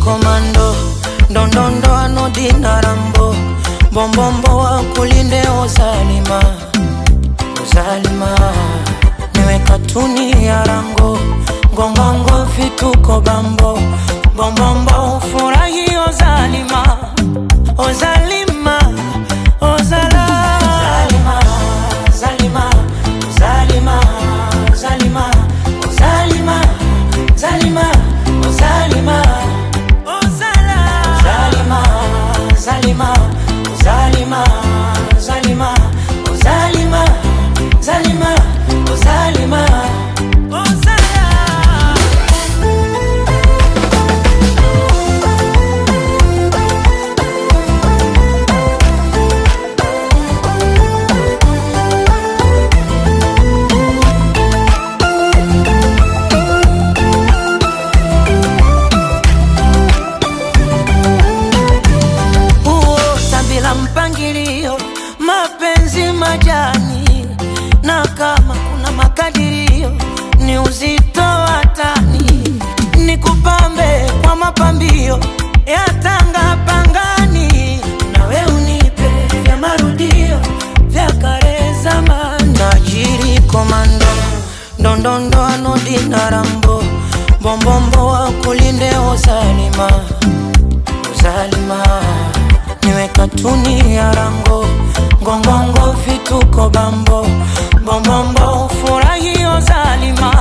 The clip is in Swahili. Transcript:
Komando ndondondo anodina rambo bombombo wakulinde ozalima ozalima niwe katuni ya rango ngongongo vituko bambo bombombo ufurahi ozalima ozalima ozala zalima zalima zalima zalima ozalima zalima ozalima ozala zalima zalima zalima zalima ozalima zalima ozalima ozala. Huota bila mpangilio, mapenzi majani, na kama kuna makadirio ni uzito wa tani, nikupambe kwa mapambio ya Tanga Pangani, nawe unipe vya marudio vya kale zamani. Tajiri komando ndondondo anodina rambo bombombo wakulinde ozalima uzalima niwe katuni ya rango ngongongo vituko bambo bombombo ufurahi ozalima